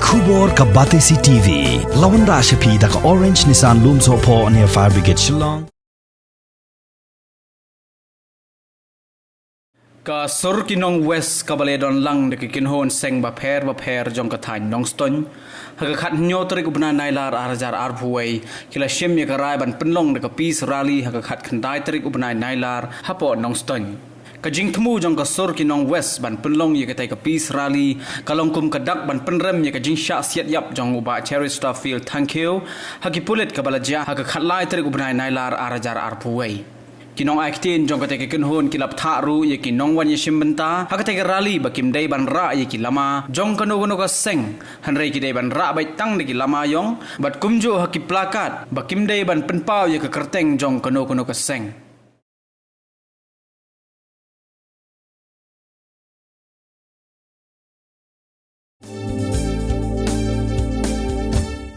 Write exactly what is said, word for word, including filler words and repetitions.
Khubor ka Batesi T V. La wanrah sha phi da ka Orange Nissan Lumsohphoh near Fire Brigade Shillong. Ka sur ki nong West kaba la don lang da ki kynhun seng bapher bapher jong ka thaiñ Nongstoiñ, ha ka khathynñiew tarik u bnai Nailar ar hajar arphew wei, ki la shim ïa ka rai ban pynlong da ka Peace Rally ha ka khatkhyndai tarik u bnai Nailar hapoh Nongstoiñ. Ka jingthmu jong ka sur ki nong West ban pynlong ïa katei ka Peace Rally ka long kum ka dak ban pynrem ïa ka jingshah siat ïap jong u Bah Cheristerfield Thangkhiew ha ki pulit kaba la jia ha ka khatlai tarik u bnai Nailar ar hajar arphew wei. Ki nong ai ktien jong katei ka kynhun ki la bthah ruh ïa ki nongwan ïashim bynta ha katei ka rally ba kim dei ban rah ïa ki lama jong kano kano ka seng, hynrei ki dei ban rah beit tang da ki lama ïong bad kumjuh ha ki plakat, ba kim dei ban pynpaw ïa ka kyrteng jong kano kano ka seng.